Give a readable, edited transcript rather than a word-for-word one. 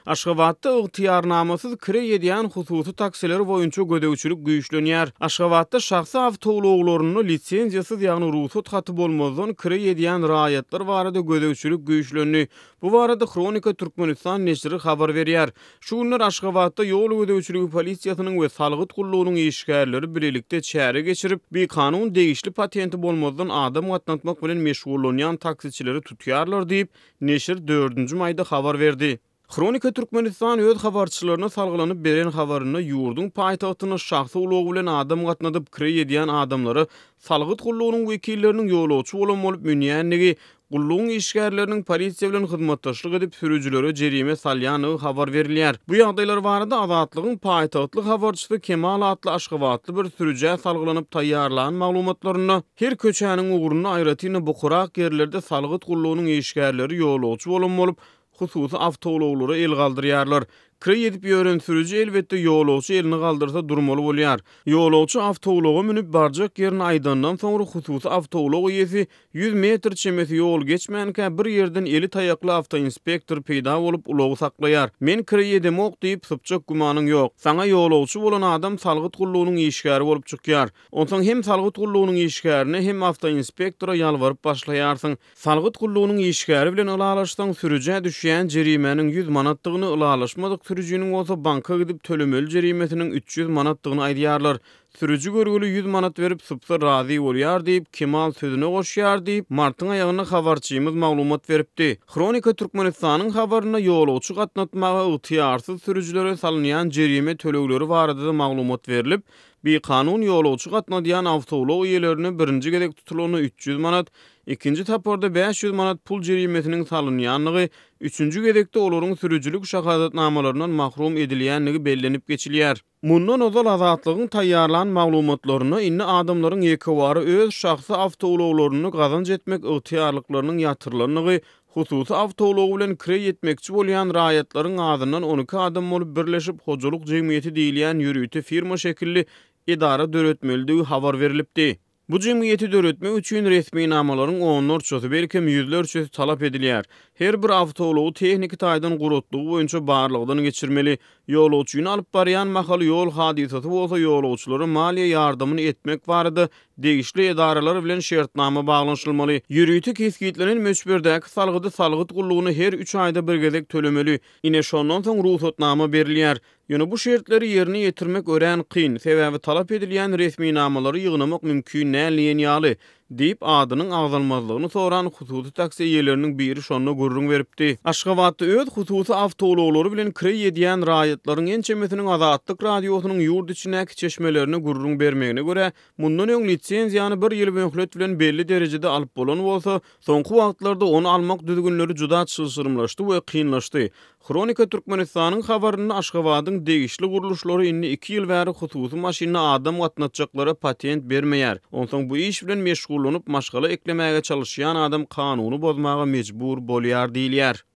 Aşgabatda ygtyýarnamasyz kireý edýän hususy taksiler boýunça gözegçilik güýçlenýär. Aşgabatda şahsy awtoulaglarynda lisenziýasyz, ýagny rugsat haty bolmazdan kireý edýän raýatlar barada gözegçilik güýçlendi. Bu barada Hronika Türkmenistan neşiri habar berýär. Şu günler Aşgabatda ýol gözegçiligi polisiýasynyň we salgyt gullugynyň işgärleri bilelikde çäre geçirip, bikanun degişli patenti bolmazdan adam gatnatmak bilen meşgullanýan taksiçileri tutýarlar diýip, Neşir dördünji maýda habar berdi. Hronika Türkmenistan öz habarçylaryna salgylanyp beren habarynda ýurduň paýtagtynda şahsy ulagy bilen adam gatnadyp kireý edýän adamlara salgyt gullugynyň wekilleriniň ýolagçy bolan bolup münýändigi, gullugyň işgärleriniň polisiýa bilen hyzmatdaşlyk edip sürüjilere jerime salýandygy habar berilýär. Bu ýagdaýlar barada Azatlygyň paýtagtly habarçysy Kemal atly aşgabatly bir sürüjä salgylanyp taýýarlan maglumatlarynda, Her köçäniň ugrunda, aýratyn-da bukurak ýerlerde salgyt gullugynyň işgärleri ýolagçy bolan bolup, hususy awtoulaglara el galdyrýarlar. Kireý edip ýören sürüji, elbetde, ýolagçy elini galdyrsa durmaly bolýar. Ýolagçy awtoulaga münüp, barjak ýerini aýdandan soňra hususy awtoulag eýesi 100 metr çemesi ýol geçmänkä bir ýerden eli taýakly awtoinspektor peýda bolup, ulagy saklaýar. Men kireý edemok diýip, sypjak gümanyň ýok. Saňa ýolagçy bolan adam salgyt gullugynyň işgäri bolup çykýar. Onsoň hem salgyt gullugynyň işgärine, hem awtoinspektora ýalbaryp başlaýarsyň. Salgyt gullugynyň işgäri bilen ylalaşsaň, sürüjä düşýän jerimäniň 100 manatdygyny, ylalaşmadyk sürüjiniň bolsa banka gidip tölemeli jerimesiniň 300 manatdygyny aýdýarlar. Sürüji görgüli 100 manat berip sypsa razy bolýar diýip, Kemal sözüne goşýar diýip, martyň aýagynda habarçymyz maglumat beripdi. Hronika Türkmenistanyň habarynda ýolagçy gatnatmaga ygtyýarsyz sürüjilere salynýan jerime tölegleri barada-da maglumat berlip, Bikanun ýolagçy gatnadýan awtoulag eýelerine birinji gezek tutulanda 300 manat, ikinji taparda 500 manat pul jerimesiniň salynýandygy, üçünji gezekde olaryň sürüjilik şahadatnamalaryndan mahrum edilýändigi bellenip geçilýär. Mundan ozal Azatlygyň taýýarlan maglumatlarynda indi adamlaryň ýekewara öz şahsy awtoulaglarynda gazanç etmek ygtyýarlyklarynyň ýatyrylandygy, Hususy awtoulagy bilen kireý etmekçi bolýan raýatlaryň azyndan 12 adam bolup birleşip hojalyk jemgyýeti diýilýän ýörite firma şekilli edara döretmelidigi habar berlipdi. Bu jemgyýeti döretmek üçin resminamalaryň onlarçasy, belkem ýüzlerçesi talap edilýär. Her bir awtoulagy tehniki taýdan guratlygy boýunça barlagdan geçirmeli. Ýolagçyny alyp barýan mahaly ýol hadysasy bolsa ýolagçylara maliýe ýardamyny etmek barada Degişli edaralar bilen şertnama baglanyşylmaly. Ýörite kesgitlenen möçberdäki salgydy salgyt gullugyna her üç aýda bir gezek tölemeli. Ine, şondan soň rugsatnama berilýär. Ýöne bu şertleri ýerine ýetirmek örän kyn, sebäbi talap edilýän resminamalary ýygnamak mümkin däl diýen ýaly, diýip, adynyň agzalmazlygyny soran hususy taksi eýeleriniň biri şonda gürrüň beripdi. Aşgabatda öz hususy awtoulaglary bilen kireý edýän raýatlaryň ençemesiniň Azatlyk Radiosynyň ýurt içindäki çeşmelerine gürrüň bermegine görä, Mundan öň lisenziýany bir ýyl möhlet bilen belli derejede alyp bolan bolsa, soňky wagtlarda ony almak düzgünleri juda çylşyrymlaşdy we kynlaşdy. Hronika Türkmenistanyň habarynda Aşgabadyň degişli gurluşlary indi iki ýyl bäri hususy maşynda adam gatnatjaklara patent bermeýär. Onsoň bu iş bilen meşgullanyp maşgala eklemäge çalyşýan adam kanuny bozmaga mejbur bolýar diýilýär.